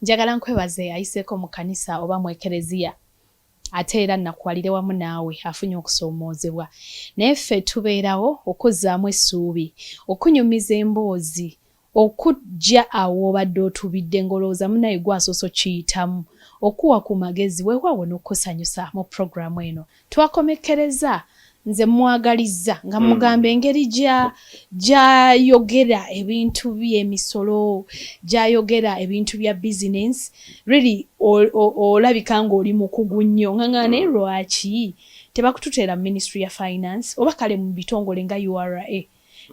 Njagala nkwebaze ayiseeko mu kkanisa oba mu ekereziya ate era nakuwalire wamu naawe afunye okusoomoozebwa. Naye ffe tubeerawo okuzzaamu essuubi, okunyumiza emboozi, okuggya awo w'obadde otubidde ng'olowooza munnaye gwe asoose okukiyitamu, okuwa ku magezi weewaawo n'okukusanyusa mu pulogulaamu eno. Twakomekkereza nze mmwagalizza nga mmugamba engeri gy'ayogera ebintu by'emisolo, gy'ayogera ebintu bya bizinensi really olabika ng'oli mukugu nnyo nga nga naye lwaki tebakututeera mu ministry ya finance oba kale mu bitongole nga URA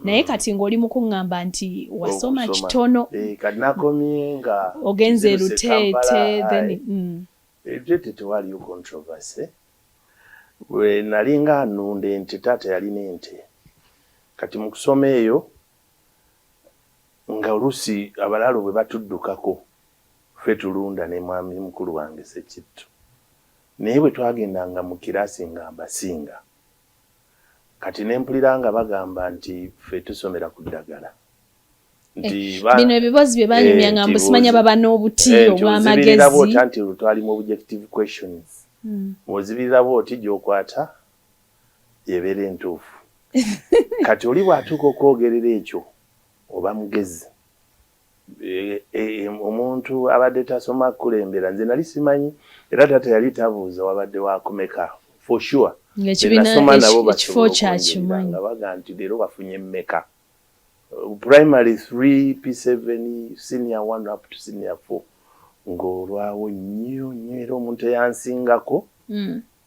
naye kati ng'oli mu kuŋŋamba nti wasoma kitono eh, kati nakomye nga ogenze Luteete then Luteete tewaliyo controversy. Bwe nalinga nnunda ente, taata yalina ente. Kati mu kusoma eyo nga oluusi abalaalo bwe batuddukako ffe tulunda ne mwami mukulu wange Ssekitto. Naye bwe twagendanga mu kiraasi nga mbasinga. Kati ne mpulira nga bagamba nti ffe tusomera ku ddagala. Nti eh, bino ebibozi bye banyumya nga mbu simanya baba n'obuti eh, obw'amagezi. Bw'oti anti twalimu objective questions. Bw'ozibirira bw'oti gy'okwata y'ebeera entuufu. Kati oli bw'atuuka okwogerera ekyo oba mugezi. E, e, omuntu abadde tasoma kukulembera nze nali simanyi era taata yali tabuuza wabadde wakumeka for sure. Ng'ekibiina ekifo kyakimanyi. Nga baga nti leero wafunye mmeka. Primary 3, P7, senior 1 up to senior 4 ng'olwawo nnyo nnyo era omuntu eyansingako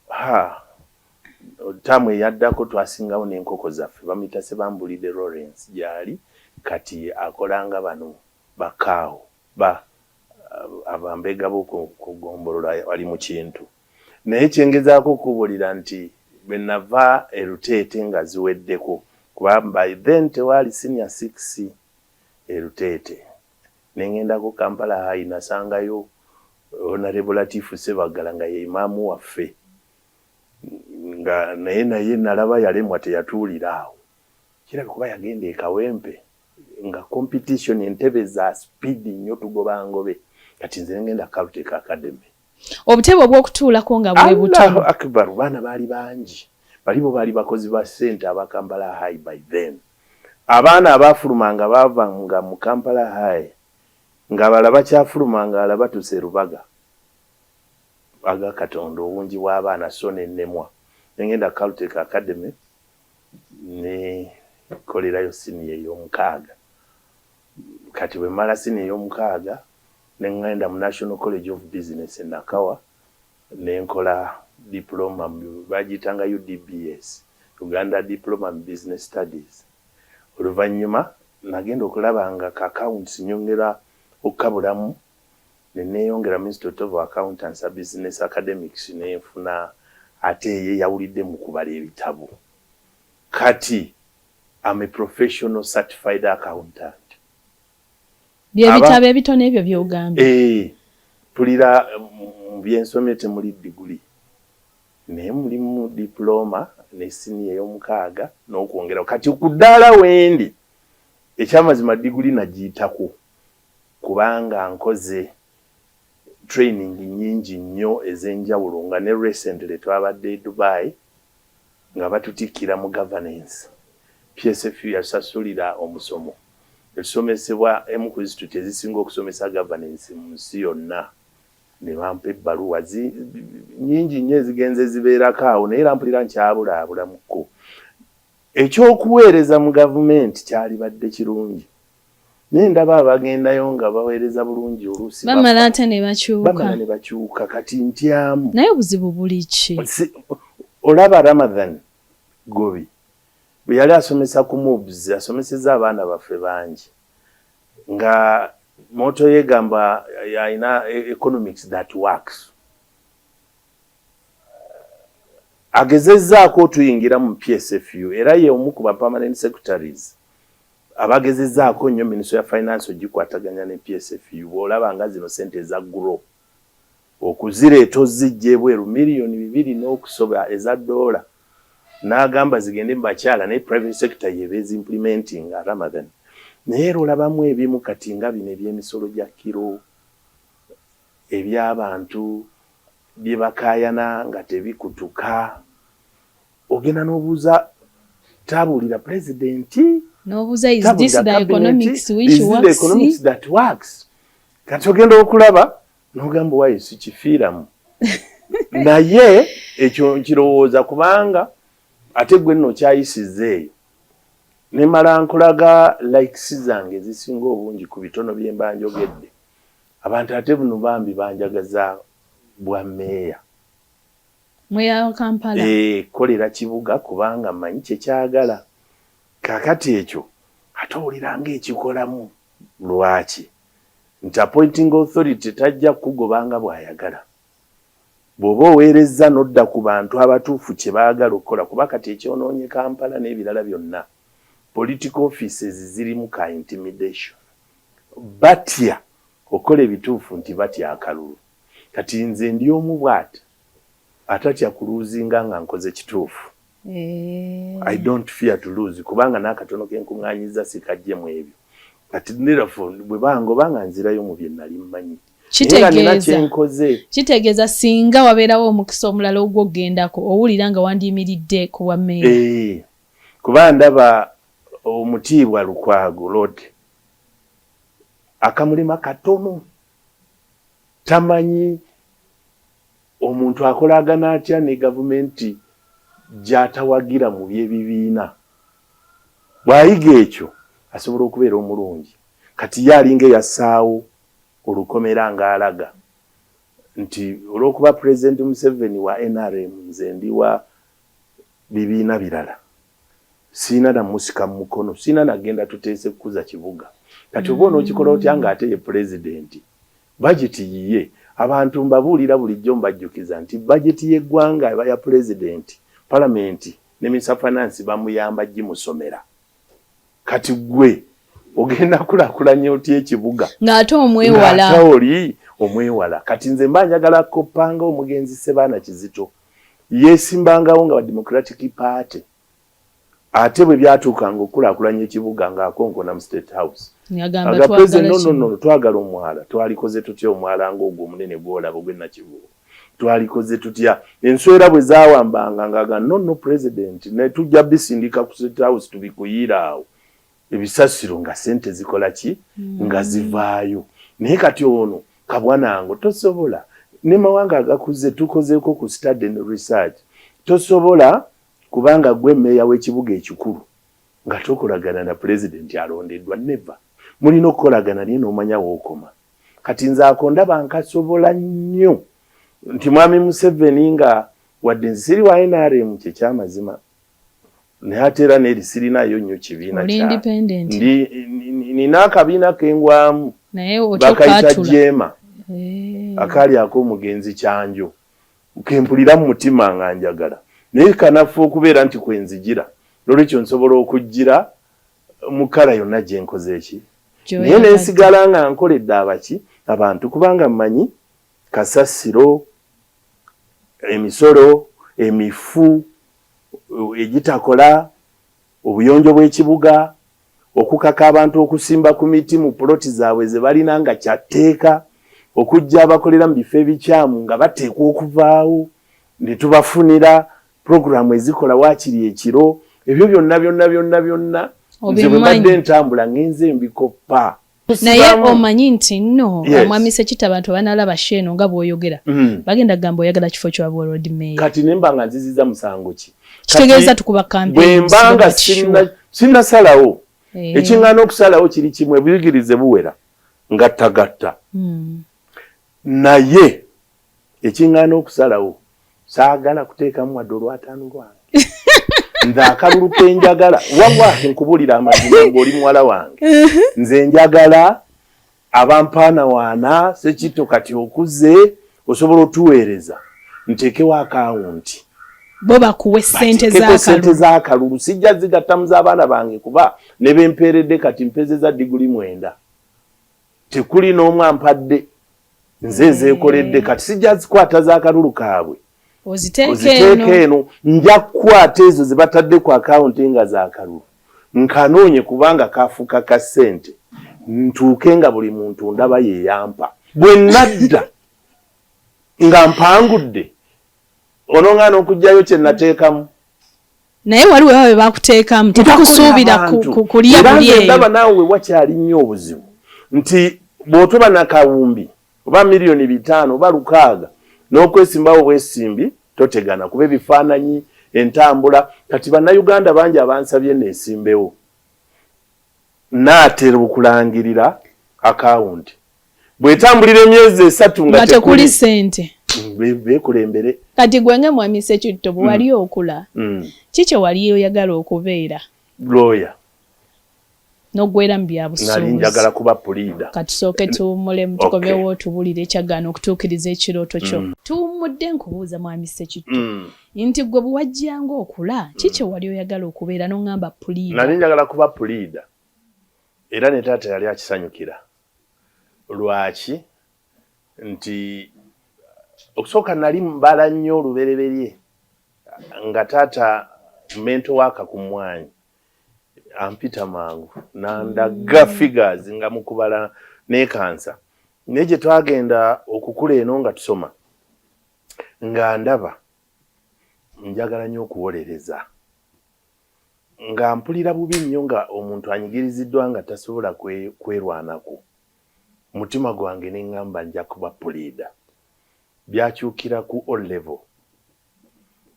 ha taamu eyaddako twasingawo n'enkoko zaffe bamuyita Sebambulidde Lawrence gyali kati akolanga bano bakaawo ba abambega b'okugombolola ali mu kintu naye kyengezaako okubuulira nti bwe nava e Luteete nga ziweddeko kuba by then tewaali senior 6 e Luteete ne ŋŋendako Kampala High nasangayo Honorable Latifu Ssebaggala nga ye imaamu waffe nga naye naye nalaba yalemwa teyatuulira awo kirabika kuba yagenda e Kawempe nga competition entebe za speed nnyo tugoba ngobe kati nze ngenda Caltech Academy. Obutebe obw'okutuulako nga bwe butono. Allahu Akbar, baana baali bangi bali bo baali bakozi ba ssente aba Kampala High by then. Abaana abaafulumanga baavanga mu Kampala High ng'abalala bakyafuluma ng'abalala batuuse e Rubaga. Aga Katonda obungi bw'abaana so ne nnemwa ne ngenda Caltech Academy ne nkolerayo siniya ey'omukaaga. Kati bwe mmala siniya ey'omukaaga ne ŋŋenda mu National College of Business e Nakawa ne nkola diploma bagiyitanga UDBS, Uganda Diploma in Business Studies. Oluvannyuma nagenda okulaba nga ka accounts nnyongera okukabulamu ne neeyongera mu Institute of Accountants and Business Academics ne nfuna ate eyeeyawulidde mu kubala ebitabo. Kati am a professional certified accountant. Byebitabo ebitono ebyo by'ogambye? Eh, mpulira mu byensomye temuli diguli naye mulimu diploma ne siniya ey'omukaaga n'okwongerawo. Kati ku ddaala wendi ekyamazima diguli nagiyitako kubanga nkoze training nnyingi nnyo ez'enjawulo nga ne recently twabadde e Dubai nga batutikkira mu governance. PSFU yasasulira omusomo etusomesebwa emu ku institute ezisinga okusomesa governance mu nsi yonna ne bampa ebbaluwa nnyingi nnyo ezigenze zibeerako awo naye era mpulira nkyabulaabulamuko. Eky'okuweereza mu gavumenti kyalibadde kirungi naye ndaba abagendayo nga baweereza bulungi oluusi bamala ate ne bakyuka, bamala ne bakyuka kati ntyamu. Naye obuzibu buli ki? Olaba Ramadhan Gobi bwe yali asomesa ku MUBS asomesezza abaana baffe bangi nga motto ye egamba alina economics that works. Agezezzaako otuyingira mu PSFU era ye omu ku ba permanent secretaries abagezezzaako nnyo Ministry ya Finance ogikwataganya ne PSFU bw'olaba nga zino ssente eza GROW okuzireeta ozijja ebweru 2,000,000 n'okusoba eza ddoola n'agamba zigende mu bakyala naye private sector y'eba ezimplementinga Ramadhan naye era olabamu ebimu kati nga bino eby'emisolo gya kiro. Eby'abantu bye bakaayana nga tebikutuka, ogenda n'obuuza, tabuulira pulezidenti. N'obuuza, is this the economics which works? The economics that works. Kati ogenda okulaba n'ogamba, wayi sikifiiramu. Naye ekyo nkirowooza kubanga ate gwe nno kyayisiza eyo, nemala nkulaga likes zange ezisinga obungi ku bitono bye mba njogedde. Abantu ate buno bambi banjagaza bwa meeya. Mweya Kampala. E, kolera kibuga kubanga mmanyi kyekyagala. Kakati ekyo ate owulira ng'ekikolamu. Lwaki? Nti appointing authority tajja kukugobanga bw'ayagala bw'oba oweerezza n'odda ku bantu abatuufu kye baagala okukola. Kuba kati ekyonoonye Kampala n'ebirala byonna, political offices zirimu ka intimidation, batya okukola ebituufu nti batya akalulu. Kati nze ndi omu bw'ati atatya kuluuzinga nga nkoze kituufu. I don't fear to lose, kubanga n'akatono ke nkuŋŋaanyiza sikajjemu ebyo. Kati therefore bwe bangoba nga nzirayo mu bye nali mmanyi. Nina kyenkoze. Kitegeeza singa wabeerawo omukisa omulala ogw'okugendako, owulira nga wandiyimiridde ku bwa mmeeya? Eh, kuba ndaba omutiibwa Lukwago Lord akamulima katono, tamanyi omuntu akolagana atya ne gavumenti gy'atawagira mu by'ebibiina. Bw'ayiga ekyo asobola okubeera omulungi. Kati ye alinga eyassaawo olukomera ng'alaga nti olw'okuba Pulezidenti Museveni wa NRM, nze ndi wa bibiina birala, siina namusika mu mukono, siina nagenda tuteese kukuza kibuga. Kati oba onookikola otya ng'ate ye pulezidenti, bajeti yiye? Abantu mbabuulira bulijjo, mbajjukiza nti bajeti y'eggwanga eba ya pulezidenti, palamenti ne Minister Finance bamuyamba gimusomera. Kati gwe ogenda kulaakulanya otya ekibuga ng'ate omwewala? Ng'ate oli omwewala. Kati nze mba njagala koppanga omugenzi Sebaana Kizito, yeesimbangawo nga ba Democratic Party, ate bwe byatuukanga okukulaakulanya ekibuga ng'akonkona mu State House. Aga president, no, no, no, twagala omwala. Twalikoze tutya omwala ng'ogwo omunene gw'olaba ogw'e Nakivubo? Twalikoze tutya enswera bwe zaawambanga? Ngaaga, no, no, president, ne tujja bisindika ku State House tubikuyiira awo ebisasiro nga sente zikola ki, nga zivaayo. Naye kati ono kabwanango tosobola. Ne mawanga agakuze tukozeeko ku study and research, tosobola kubanga gwe meeya w'ekibuga ekikulu nga tokolagana na pulezidenti alondeddwa. Never. Mulina okukolagana naye n'omanya wookoma. Kati nze ako ndaba nkasobola nnyo nti mwami Museveni, nga wadde nze siri wa NRM, kyekyamazima, naye ate era neeri sirinayo nnyo kibiina. Nina akabiina kengwamu bakayita Jeema, akaali ak'omugenzi Kyanjo, kempulira mu mutima nga njagala, naye kanafu okubeera nti kwenzigira. Nolwekyo nsobola okujjira mu kala yonna gye nkoze eki, naye nensigala nga nkoledde abaki abantu, kubanga mmanyi kasasiro, emisolo emifu egitakola, obuyonjo bw'ekibuga, okukaka abantu okusimba ku miti mu puloti zaabwe ze balina nga kyatteeka, okujja abakolera mu bifo ebikyamu nga bateekwa okuvaawo ne tubafunira puroguramu ezikola waakiri ekiro. Ebyo byonna byonna byonna byonna nze bwe mbadde ntambula ngenze mbikoppa. Naye omanyi nti nno, mwami Sekita, abantu abanalaba show eno nga bw'oyogera bagenda kugamba oyagala kifo kya bwa Lord Mayor. Kati ne mba nga nziziza musango ki? Kitegeeza tukuba campaign. Bwe mbanga sinnasalawo, ekiŋŋaana okusalawo kiri kimu, ebuyigirize buwera ngattagatta. Naye ekiŋŋaana okusalawo, saagala kuteekamu wadde olwataano lwange. Nze akalulu kenjagala, wallahi nkubulira amazima ng'oli muwala wange, nze njagala abampaanawaana. Sekito, kati okuze osobola otuweereza, nteekewo akawunti. Bo bakuwe sente. Sente z'akalulu sijja zigattamu z'abaana bange, kuba ne bempeeredde kati mpezeza diguli 9, tekuli n'omu ampadde, nze nzeekoledde. Kati sijja zikwata z'akalulu kaabwe oziteeka eno. Nja kukwata ezo ze batadde ku akawunti nga z'akalulu, nkanoonye, kubanga kafuuka ka ssente, ntuuke nga buli muntu ndaba yeyampa. Bwe nadda Nga mpangudde, onoŋŋaana okuggyayo kye nateekamu? Naye wali weba be bakuteekamu, tetukusuubira kulya Era buli nze eyo. Ndaba naawe we wakyali nnyo obuzibu nti bw'otoba nakawumbi oba 5 miliyoni oba 600 n'okwesimbawo bwesimbi, totegana kuba ebifaananyi, entambula. Kati Bannayuganda bangi abansabye neesimbewo, naatera okulangirira akawunti bw'etambulira emyezi 3 nga tekuli ssente. Beekulembere. Kati gwe nga Mwami Ssekitto, bwe wali okula, ki kye wali oyagala okubeera? Lawyer. N'oggwera mu Nali byabusuubuzi? Njagala kuba puliida. Katusooke tuwummulemu, tukomewo otubulire ekyagaana okutuukiriza ekirooto kyo. Tuwummudde. Nkubuuza, Mwami Ssekitto, nti gwe bwe wajjanga okula, ki kye wali oyagala okubeera? N'oŋŋamba puliida. Nali njagala kuba puliida, era ne taata yali akisanyukira. Lwaki? Nti okusooka nali mbala nnyo olubereberye nga taata mental waka ku mwanyi ampita mangu nandaga figures nga mukubala nekansa. Naye gye twagenda okukula eno nga tusoma, nga ndaba njagala nnyo okuwolereza, nga mpulira bubi nnyo nga omuntu anyigiriziddwa nga tasobola kwerwanako. Mutima gwange ne ŋŋamba nja kuba puliida. Byakyukira ku O level.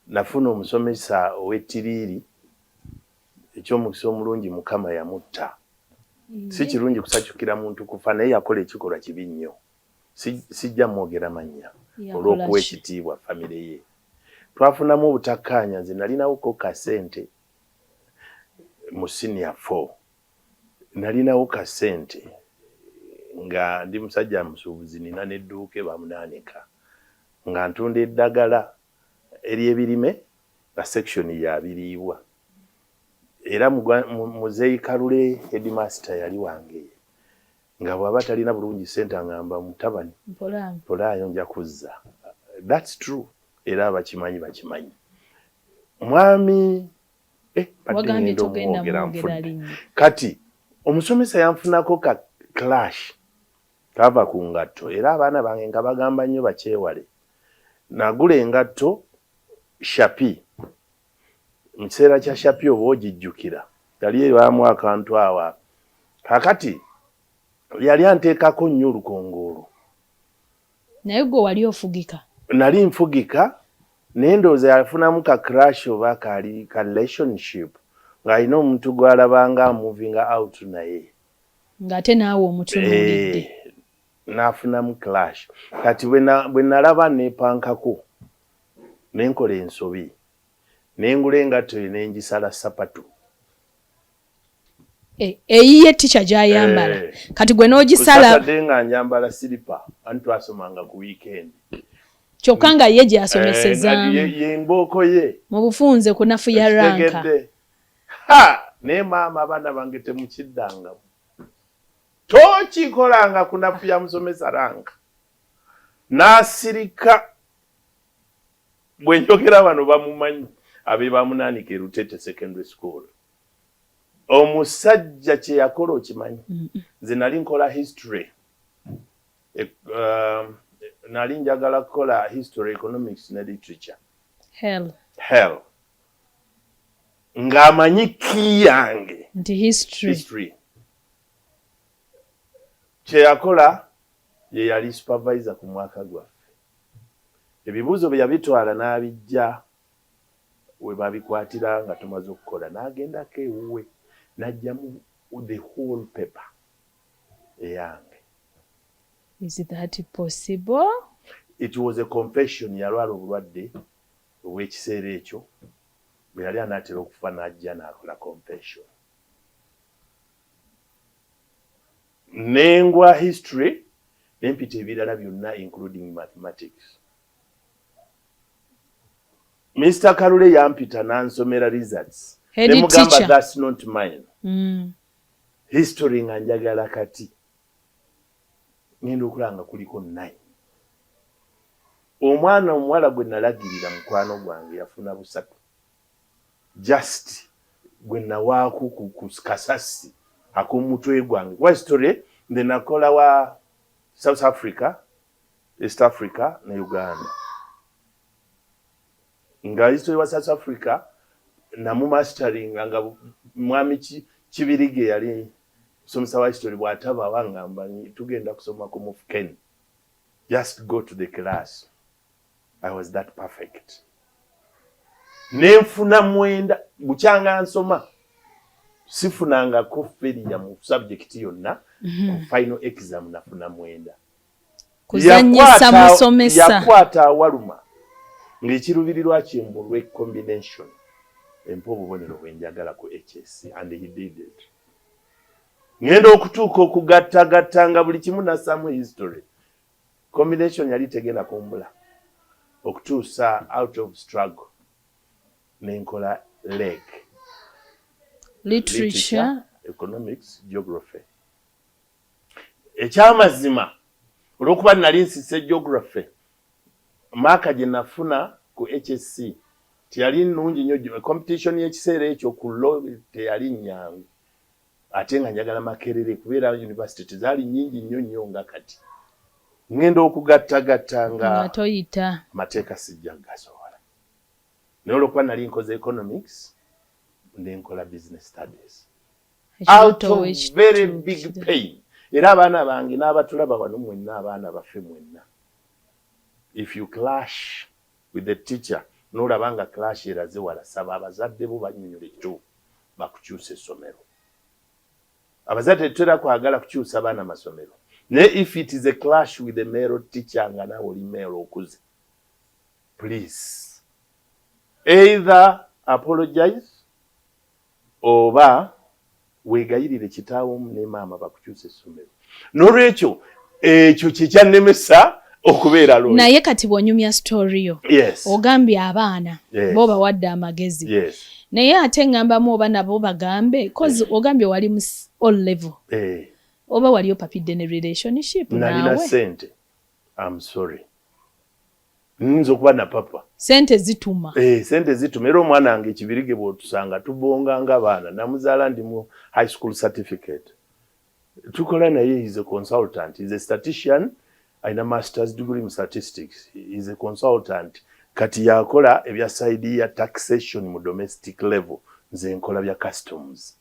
Nafuna omusomesa ow'ettiriiri. Ekyomukisa omulungi, Mukama yamutta. Si kirungi kusacukira muntu kufa, naye yakola ekikolwa kibi nnyo. Sijja mwogera mannya olw'okuwa ekitiibwa famire ye. Twafunamu obutakkaanya. Nze nalinawoko kasente mu senior four, nalinawo kasente nga ndi musajja musuubuzi, nina n'edduuka ebamunaanika nga ntunda eddagala ery'ebirime nga section ya biriibwa. Era Muzeeyi Kalule, headmaster, yali wange, nga bw'aba talina bulungi ssente aŋŋamba, "Mutabani, mpolaayo, nja kuzza." That's true, era abakimanyi bakimanyi. Mwami eh, omwogera nfudde. Kati omusomesa yanfunako ka clash kava ku ngatto, era abaana bange nga bagamba nnyo bakyewale. Nagula engatto shapi mu kiseera kya shapi, oba ogijjukira, yali ebaamu akantu awa. Kakati yali anteekako nnyo olukongoolo. Naye gwe wali ofugika? Nali nfugika, naye ndowooza yafunamu ka crush oba kali ka relationship ng'alina omuntu gw'alabanga amovinga out naye. Ng'ate naawe omutunuulidde. Eh, n'afunamu clash. Kati bwe nalaba neepankako, nenkola ensobi, nengula engatto ye nengisala sapatu. Eh, eyiye tica gyayambala. Eh. Kati gwe n'ogisala. Saturday nga njambala siripa, anti twasomanga ku weekend. Kyokka nga ye gyasomesezaamu. Eh, ye mbooko ye. Mu bufunze kunafu ya ranka. Okitegedde? Ha, naye maama, abaana bange, temukiddangamu, tokikolanga kunafu ya musomesa ranka. N'asirika. Bwe njogera bano bamumanyi, abe bamunaanika e Rutete Secondary School. Omusajja kye yakola okimanyi? Nze nali nkola history, nali njagala kukola history, economics ne literature. Hell. Hell, ng'amanyi key yange nti history. History. Kye yakola, ye yali supervisor ku mwaka gwaffe, ebibuuzo bye yabitwala n'abijja we babikwatira nga tumaze okukola, n'agendako ewuwe n'ajjamu the whole paper eyange. Is that possible? It was a confession. Yalwala obulwadde obw'ekiseera ekyo, bwe yali anaatera okufa n'ajja n'akola confession. Nengwa history, nempita ebirala byonna including mathematics. Mr Kalule yampita n'ansomera results, nemugamba, "That's not mine." History nga njagala, kati ngenda okulaba nga kuliko 9. Omwana omuwala gwe nalagirira, mukwano gwange, yafuna 3, just gwe nawaako ku kasasi ak'omutwe gwange, kuba history nze nakola wa South Africa. East Africa ne Uganda. Nga history wa South Africa namumasteringa, nga mwami Kibirige yali musomesa wa history, bw'ataba wangamba tugenda kusoma ku Mufken, just go to the class. I was that perfect. Nenfuna 9 bukyanga nsoma, sifunangako failure mu subject yonna. Ku final exam nafuna 9. Kuzanyisa musomesa. Yakwata awaluma ng'ekiruubirirwa kyembulwe combination empa obubonero bwenjagala ku HSC, and he did it. Ngenda okutuuka okugattagatta nga buli kimu nassaamu history, combination yali tegenda kumbula okutuusa out of struggle nenkola leg. Literature, economics, geography. Ekyamazima, olwokuba nali nsise geography, mark gye nafuna ku HSC teyali nnungi nnyo. Competition y'ekiseera ekyo ku law teyali nnyangu, ate nga njagala Makerere kubeera university tezaali nnyingi nnyo nnyo nga kati. Ngenda okugattagatta nga toyita. Amateeka sijja gasobola, naye olwokuba nali nkoze economics, nenkola business studies out of very big pain. Era abaana bange n'abatulaba wano mwenna, abaana baffe mwenna, if you clash with the teacher, n'olaba nga clash eraze wala, saba abazadde bo bannyonnyola ekituufu, bakukyusa essomero. Abazadde tetutera kwagala kukyusa baana masomero, naye if it is a clash with a male teacher, nga naawe oli male okuze, please either apologize oba weegayirire kitaawo ne maama bakukyusa essomero. N'olwekyo ekyo kyekyannemesa okubeera lawyer. Naye kati bw'onyumya story yo, ogambye abaana bo bawadde amagezi, naye ate ŋŋambamu oba nabo bagambe, cause ogambye wali mu O level, oba wali opapidde ne relationship? Nalina Naawe sente. I'm sorry, nyinza okuba na papa. Sente zituma. Eh, sente zituma. Era omwana wange Kibirige bw'otusanga tubonga nga baana. Namuzaala ndi mu high school certificate. Tukola naye, is a consultant, is a statistician, alina masters degree mu statistics, is a consultant. Kati yakola ebya side ya taxation mu domestic level, nze nkola bya customs,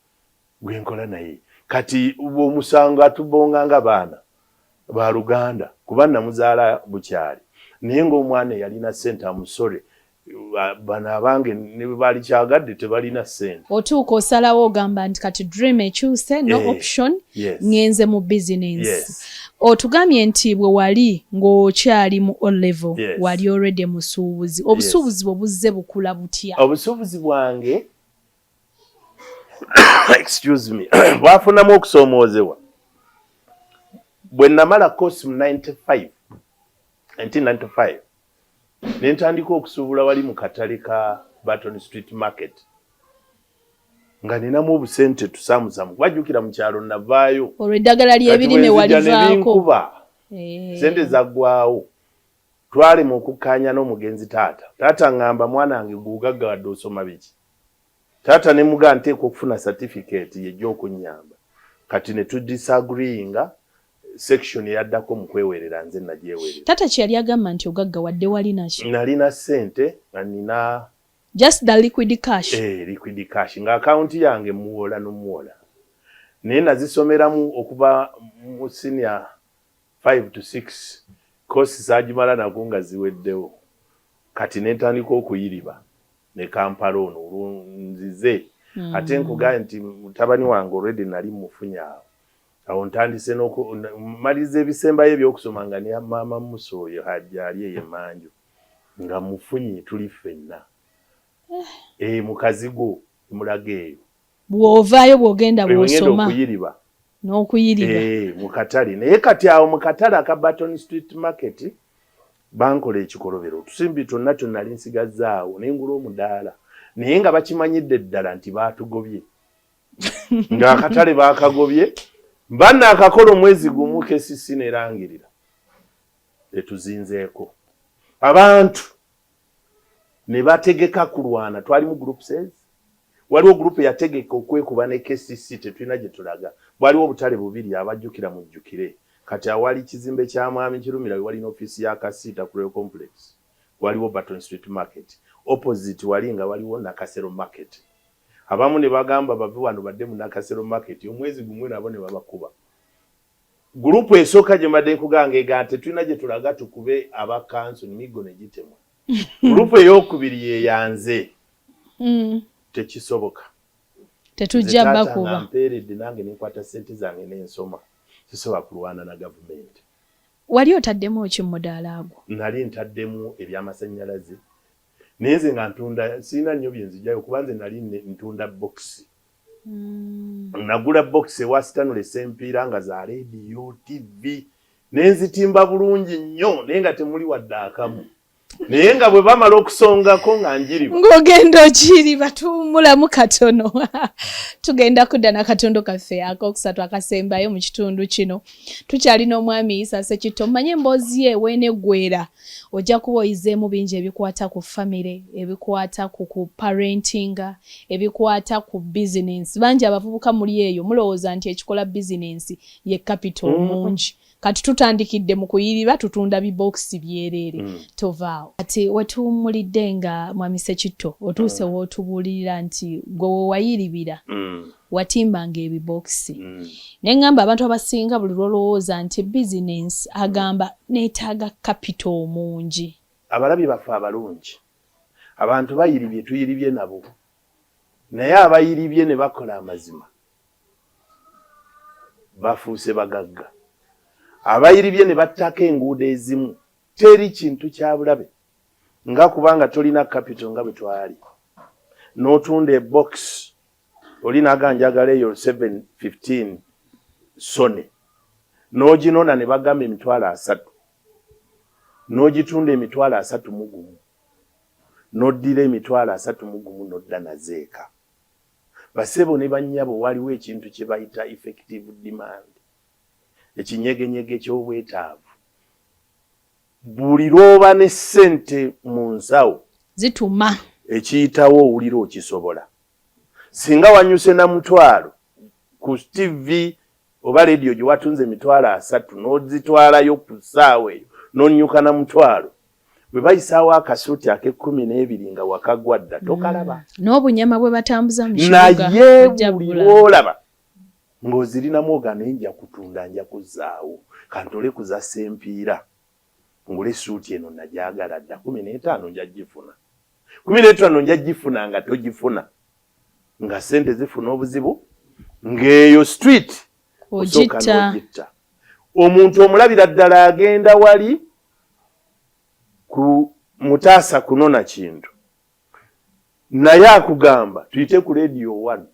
gwenkola naye. Kati bw'omusanga tubonga nga baana baluganda, kuba namuzaala bukyali, naye ng'omwana eyalina sente amusore. Bano abange ne bwe baali kyagadde tebalina ssente. Otuuka osalawo, ogamba nti kati dream ekyuse, no option, ŋŋenze mu business. Otugambye nti bwe wali ng'okyali mu O level, wali already musuubuzi. Obusuubuzi bwe buzze bukula butya? Obusuubuzi bwange, excuse me, bwafunamu okusoomoozebwa bwe namala course mu 95, 1995, ne ntandika okusuubula wali mu katale ka Barton Street Market, nga ninamu obusente tusaamusaamu, kubajjukira mu kyalo navaayo. Olwo eddagala ly'ebirime walivaako? Nebinkuba, sente zaggwawo. Twalema okukkaanya n'omugenzi taata. Taata ŋŋamba, "Mwana wange, gugaggawadde, osoma biki?" Taata ne mugaa nteekwa okufuna certificate yejja okunnyamba. Kati ne tudisagreeinga. Section eyaddako mu kwewerera, nze nagyewerera. Taata kye yali agamba nti ogaggawadde wali nakyo? Nalina ssente nga nina Just the liquid cash? Eh, liquid cash, nga akawunti yange muwola nomuwola, naye nazisomeramu okuva mu senior 5 to 6, course zaagimala nako nga ziweddewo. Kati nentandika okuyiriba ne Kampala ono olwo nzize. Ate nkugambye nti mutabani wange already nali mufunye awo. Awo ntandise maliriza ebisembayo ebyokusoma nga ne maama Musa oyo hajja ali eyo emanju nga mufunye, tuli ffenna eh. Mu kazigo mulaga eyo. Bw'ovaayo bw'ogenda ngenda bw'osoma okuyiriba. N'okuyiriba. Eh, mu katale. Naye kati awo mu katale aka Barton Street Market bankola ekikolobero, otusimbi twonna twennali nsigazzaawo nengula omudaala, naye nga bakimanyidde ddala nti baatugobye, ng'akatale baakagobye. Mba naakakola omwezi gumu, KCC nerangirira etuzinzeeko abantu ne bategeka kulwana. Twalimu groups, waliwo group yategeka okwekuba ne KCC, tetulina gye tulaga. Bwaliwo obutale bubiri, abajjukira mujjukire. Kati awali kizimbe kya Mwami Kirumira, we walina ofiisi ya Kasiita ku Royal Complex, waliwo Burton Street Market. Opposite wali nga waliwo Nakasero Market. Abamu ne bagamba bave wano badde mu Nakasero Market omwezi gumwe, nabo ne babakuba. Group esooka gye mbadde nkuganga ega tetulina gye tulaga, tukube aba kanso nemiggo ne gitemwa. Group eyokubiri yeyanze Tekisoboka. Tetujja bakuba. Mpeeredde nange nenkwata ssente zange n'ensoma, sisobola kulwana na gavumenti. Wali otaddemu ki mudaala agwo? Nali ntaddemu ebyamasannyalaze, naye nze nga ntunda, sirina nnyo bye nzijayo kuba nze nali ntunda bokisi. Nagula bokisi ewa Stanley Sempiira nga za leediyo, TV, ne nzitimba bulungi nnyo, naye nga temuli wadde akamu, naye nga bwe bamala okusongako nga njiriba. Ng'ogenda okiriba. Tuwummulamu katono, tugenda kudda n'akatundu kaffe akokusatu akasembayo mu kitundu kino. Tukyalina omwami Isa Ssekitto. Manye emboozi ye weeneggwera, ojja kuba oyizeemu bingi ebikwata ku famire, ebikwata ku ku parentinga, ebikwata ku bizinensi. Bangi abavubuka muli eyo mulowooza nti ekikola bizinensi ye capital mungi. Kati tutandikidde mu kuyiriba, tutunda bibokisi byereere. Tovaawo. Kati wetuwummulidde nga mwami Ssekitto otuuse w'otubuulirira nti gwe wewayiribira watimbanga ebibokisi. Ne ŋŋamba abantu abasinga buli lw'olowooza nti bizinensi, agamba neetaaga capital omungi. Abalabi baffe abalungi, abantu bayiribye, tuyiribye nabo, naye abayiribye ne bakola amazima bafuuse bagagga. Abayiribye ne battako enguudo ezimu. Teri kintu kya bulabe nga kubanga tolina capital nga bwe twali, n'otunda ebox, oli naga njagala eyo 715 Sony, n'oginona ne bagamba 300,000, n'ogitunda 31,000, n'oddira 31,000 n'odda nazo eka. Basebo ne bannyabo, waliwo ekintu kye bayita effective demand, ekinyegenyege ky'obwetaavu. Buli lw'oba ne ssente mu nsawo, zituma. Ekiyitawo owulira okisobola. Singa wanyuse na 500 ku TV oba rediyo gye watunze 300,000, n'ozitwalayo ku ssaawa eyo n'onyuka na 500, bwe bayisaawo akasuuti ak'e12 nga wakagwa dda, tokalaba. N'obunyama bwe batambuza mu kibuga. Naye buli lw'olaba ng'ozirinamu oga, naye nja kutunda, nja kuzzaawo, kantole kuza Sempiira ngule esuuti eno, nagyagala dda, 15 nja gifuna, 15 nja gifuna, nga togifuna, nga sente zifuna obuzibu, ng'eyo street osooka n'ogitta. Omuntu omulabira ddala agenda wali ku Mutaasa kunona kintu, naye akugamba tuyite ku Radio One.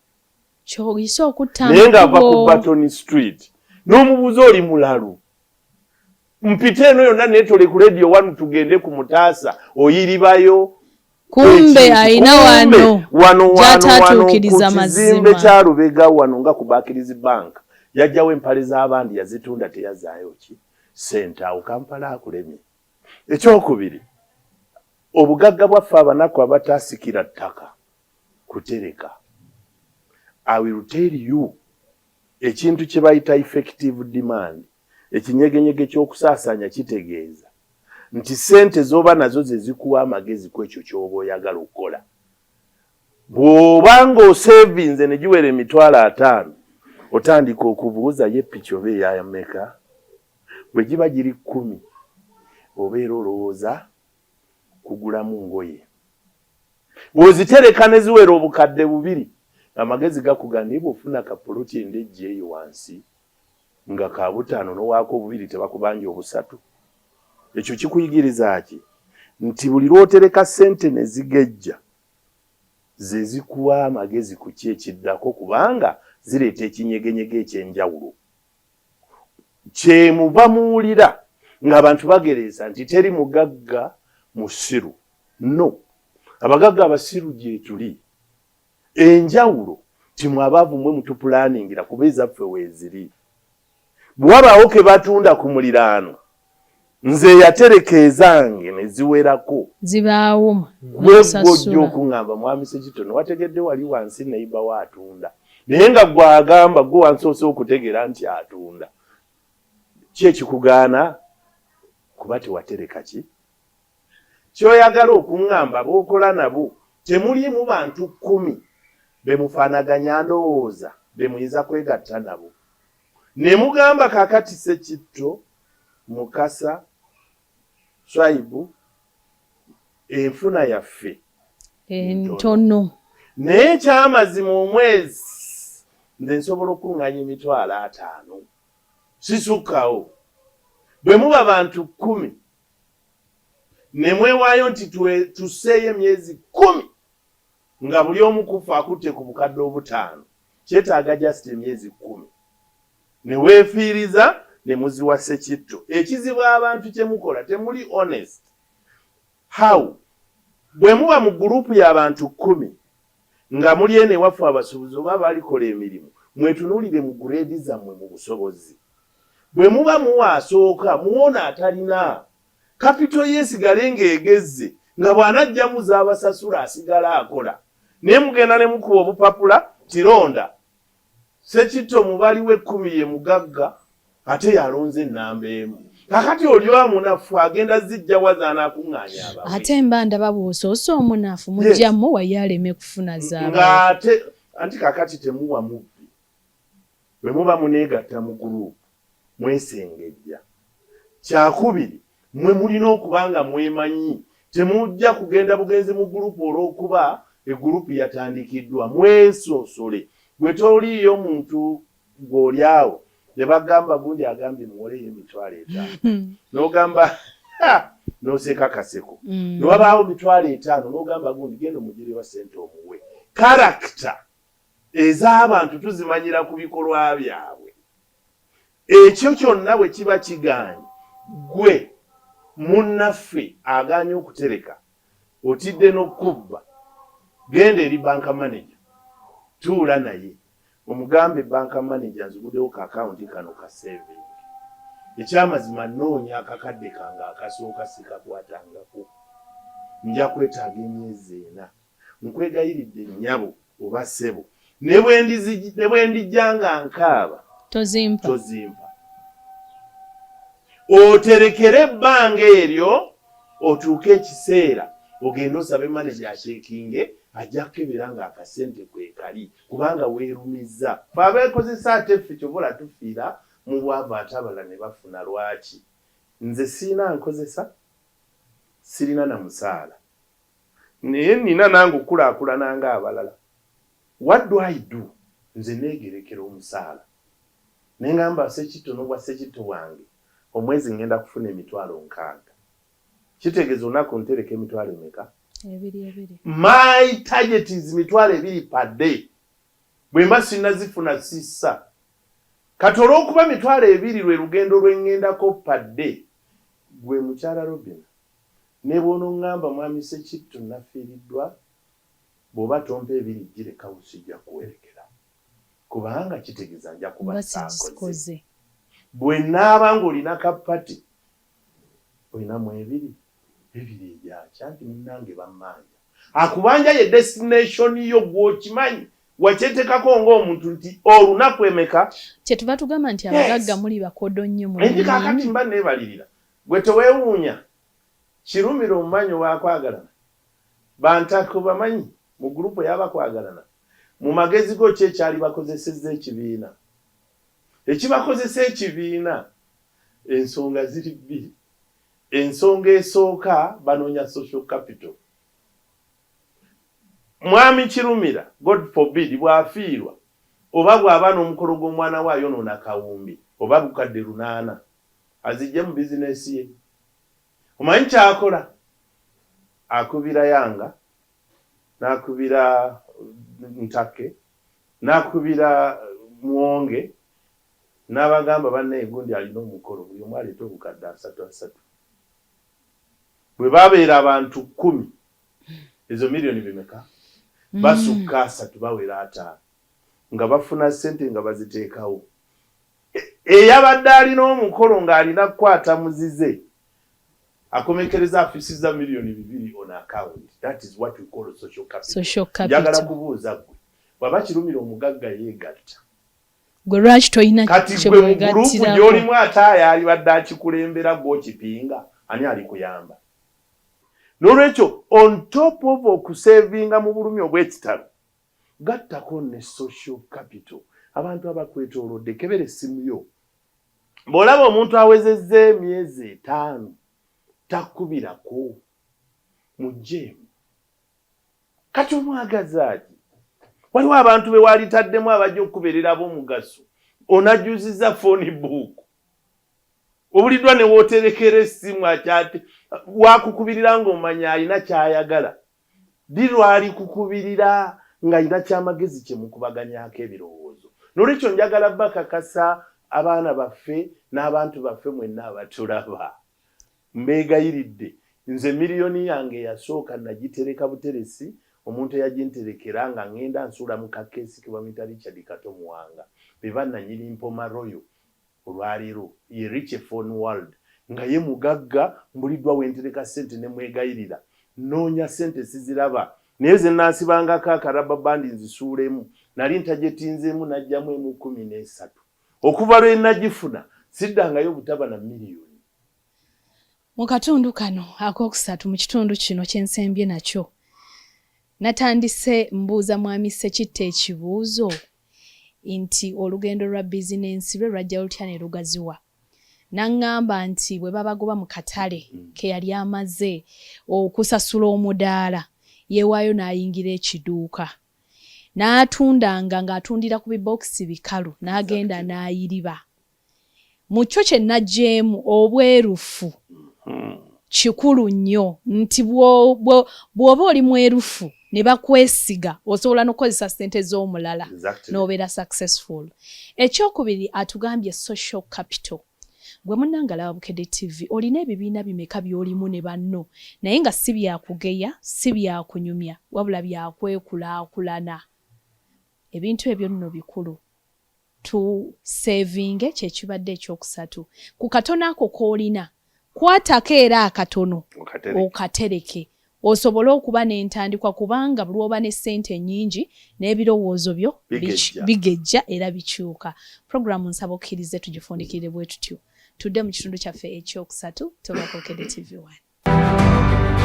Kyoyise okutta. Naye ng'ava ku Burton Street, n'omubuuza, oli mulalu, mpite eno yonna neetole ku Radio One tugende ku Mutaasa, oyiribayo. Kumbe ayina wano. Wano wano wano ku kizimbe kya Lubega wano nga ku Barclays Bank, yajjawo empale z'abandi yazitunda, teyazaayo ki sente. Awo Kampala akulemye. Ekyokubiri, obugagga bwaffe abanaku abataasikira ttaka kutereka. I will tell you ekintu kye bayita effective demand, ekinyegenyege ky'okusaasaanya. Kitegeeza nti ssente z'oba nazo ze zikuwa amagezi ku ekyo ky'oba oyagala okukola. Bw'oba ng'osevinze ne giwera 50,000, otandika okubuuza ye piki oba eyameka. Bwe giba giri 10, obeera olowooza kugulamu ngoye. Bw'ozitereka ne ziwera 2000, amagezi gakuga, naye bw'ofuna kapoloti endejja eyo wansi nga ka 5,000 n'owaako 2 tebakubanja 3. Ekyo kikuyigiriza ki? Nti buli lw'otereka ssente ne zigejja, ze zikuwa amagezi ku ki ekiddako, kubanga zireeta ekinyegenyege ekyenjawulo. Kyemuva muwulira ng'abantu bagereesa nti teri mugagga musiru. No, abagagga abasiru gyetuli. Enjawulo timwe abaavu mwe mutupulaningira, kuba ezaffe weeziri. Bwe wabaawo ke batunda ku muliraano, nze eyatereka ezange ne ziwerako, zibaawo. Gwe gwojja okuŋŋamba, mwami Sekitono, wategedde wali wansi neighbour we atunda, naye nga gwe agamba gwe wansoose okutegeera nti atunda. Ki ekikugaana? Kuba tewatereka ki kyoyagala okuŋŋamba. B'okola nabo temuliimu bantu 10 be mufaanaganya ndowooza be muyinza kwegatta nabo ne mugamba, "Kaakati Sekitto, Mukasa, Swaibu, enfuna yaffe entono, naye ekyamazima omwezi nze nsobola okukuŋŋaanya 50,000, sisukkawo." Bwe muba bantu 10 ne mwewaayo nti tusseeyo emyezi 10 nga buli omu kufa akutte ku 50,000, kyetaaga just emyezi 10 ne weefiiriza ne muziwa Sekitto. Ekizibu abantu kye mukola, temuli honest. How? Bwe muba mu gurupu y'abantu 10 nga muli eno ewaffe abasuubuzi oba balikola emirimu, mwetunuulire mu grade zammwe mu busobozi. Bwe muba muwa asooka, muwona atalina capital ye esigale ng'egezze, nga bw'anajjamu z'abasasula asigala akola. Naye mugenda ne mukuba obupapula tironda Sekitto mubali w'ekkumi ye mugagga, ate yalonze ennamba emu. Kakati oli omunafu agenda zijja wa z'anaakuŋŋaanya abawe? Ate mba ndaba bw'osoosa omunafu mujjamu waye aleme kufuna zaaba. Ng'ate anti kakati temuwa mubbi. Bwe muba muneegatta mu gurupu, mwesengejja. Kyakubiri, mwe mulina okuba nga mwemanyi. Temujja kugenda bugenzi mu gurupu olw'okuba egurupu yatandikiddwa. Mwesoosole. Gwe toliiyo muntu gw'oli awo ne bagamba, "Gundi agambye muwoleyo 50,000," n'ogamba n'oseeka kaseko. Ne wabaawo 50,000, n'ogamba gundi, "Genda omugirewa ssente omuwe." Character ez'abantu tuzimanyira ku bikolwa byabwe. Ekyo kyonna bwe kiba kigaanye, gwe munnaffe agaanye okutereka, otidde n'okubba, genda eri banka manager, tuula naye omugambe, "Banka manager, nziguddewo ka akawunti kano ka saving. Ekyamazima nnoonya akakadde kange akasooka sikakwatangako, nja kwetaaga emyezi 4. Nkwegayiridde nnyabo oba ssebo, ne bwe ndijja nga nkaaba, tozimpa. Tozimpa, oterekere ebbanga eryo otuuke ekiseera ogende osabe manager acheckinge, ajja kukebera nga akasente kwekali, kubanga weerumizza." Fe abeekozesa ate ffe kyobola tufiira mu bwavu, ate abalala ne bafuna. Lwaki? Nze siina nkozesa, sirina na musaala, naye nina nange okukulaakulana ng'abalala. What do I do? Nze neegerekera omusaala ne ngamba, Sekitto n'obwa Sekitto bwange omwezi ngenda kufuna 60,000. Kitegeeza olunaku ntereka emitwalo emeka? Ebiri ebiri. My target is 20,000 per day. Bwe mba sinnazifuna sissa. Kati olw'okuba 20,000 lwe lugendo lwe ŋŋendako per day, gwe mukyala Robina, ne bw'onoŋŋamba, "Mwami Sekitto, nafiiriddwa, bw'oba tompa ebiri girekawo," sijja kuwerekera, kubanga kitegeeza nja kuba mba saakoze. Sigikoze. Bwe naaba ng'olina ka party, olinamu ebiri ebiri egyakya nti munnange bammanja akubanja, ye destination yo gw'okimanyi wakyetekako ng'omuntu nti olunaku emeka. Kyetuva tugamba nti abagagga muli bakodo nnyo mu Nti kaakati mba neebalirira. Gwe teweewuunya Kirumira omumanyi owakwagalana, bantako bamanyi mu gurupu ey'abakwagalana. Mu magezi go ki ekyali bakozesezza ekibiina? Ekibakozesa ekibiina, ensonga ziri bbiri. Ensonga esooka, banoonya social capital. Mwami Kirumira, God forbid, bw'afiirwa oba bw'aba n'omukolo gw'omwana we ayonoona kawumbi oba 800,000 azijje mu bizinesi ye, omanyi kyakola? Akubira Yanga, n'akubira Ntake, n'akubira Muwonge, n'abagamba, "Bannaye, gundi alina omukolo, buli omu aleete 300,000 30." Bwe babeera abantu 10, ezo miliyoni bimeka? Basukka 30, bawera 50 nga bafuna ssente nga baziteekawo. Eyabadde alina omukolo ng'alina kukwata muzize, akomekereza afisiza miliyoni 2 on account. That is what we call social capital. Social Njagala capital. kubuuza ggwe, bw'aba Kirumira omugagga yeegatta, Gwe lwaki tolina Kati gwe mu group gy'olimu ate ayalibadde akikulembera gw'okipinga, ani alikuyamba? N'olwekyo on top of okusevinga mu bulumi obw'ekitalo, gattako ne social capital, abantu abakwetoolodde. Kebera essimu yo, bw'olaba omuntu awezezza emyezi 5 takubirako, mugjeemu. Kati omwagazaaki? Waliwo abantu be walitaddemu abajja okubeerera ab'omugaso. Onajjuziza phone book, obuliddwa ne wooterekera essimu, akyate wakukubirira ng'omanya alina ky'ayagala. Ddi lwali kukubirira ng'alina kyamagezi kye mukubaganyaako ebirowoozo? N'olwekyo njagala bakakasa abaana baffe n'abantu baffe mwenna abatulaba, mbeegayiridde, nze miliyoni yange eyasooka nagitereka buteresi. Omuntu eyaginterekera nga ŋŋenda nsuula mu kakeesi ke bamuyita Richard Kato Muwanga, be bannanyini Mpoma Royal olwaleero, ye Rich Phone World, nga ye mugagga. Mbuliddwa wentereka ssente ne mwegayirira, nnoonya ssente siziraba, naye ze naasibangako aka rubber band nzisuulemu. Nali ntajetinzeemu, najjamu emu 13. Okuva lwe nagifuna siddangayo butaba na miliyoni. Mu katundu kano akokusatu, mu kitundu kino kyensembye nakyo, natandise mbuuza Mwami Ssekitta ekibuuzo nti olugendo lwa bizinensi lwe lwajja lutya ne lugaziwa. N'aŋŋamba nti bwe babagoba mu katale ke yali amaze okusasula omudaala, yeewaayo n'ayingira ekiduuka n'atundanga ng'atundira ku bibokisi bikalu, n'agenda n'ayiriba. Mu kyo kye naggyeemu, obwerufu kikulu nnyo, nti bw'oba oli mwerufu ne bakwesiga, osobola n'okukozesa ssente z'omulala n'obeera successful. Ekyokubiri atugambye social capital. Gwe munnange alaba Bukedde TV, olina ebibiina bimeka by'olimu ne banno, naye nga si byakugeya, si byakunyumya, wabula byakwekulaakulana? Ebintu ebyo nno bikulu. Tusevinge, kyekibadde ekyokusatu. Ku katono ako k'olina, kwatako era akatono okatereke, osobole okuba n'entandikwa, kubanga lw'oba ne ssente ennyingi n'ebirowoozo byo bigejja era bikyuka. Puroguramu nsaba okkirize tugifundikirire bwe tutyo, tudde mu kitundu kyaffe ekyokusatu. Toba Bukedde TV 1.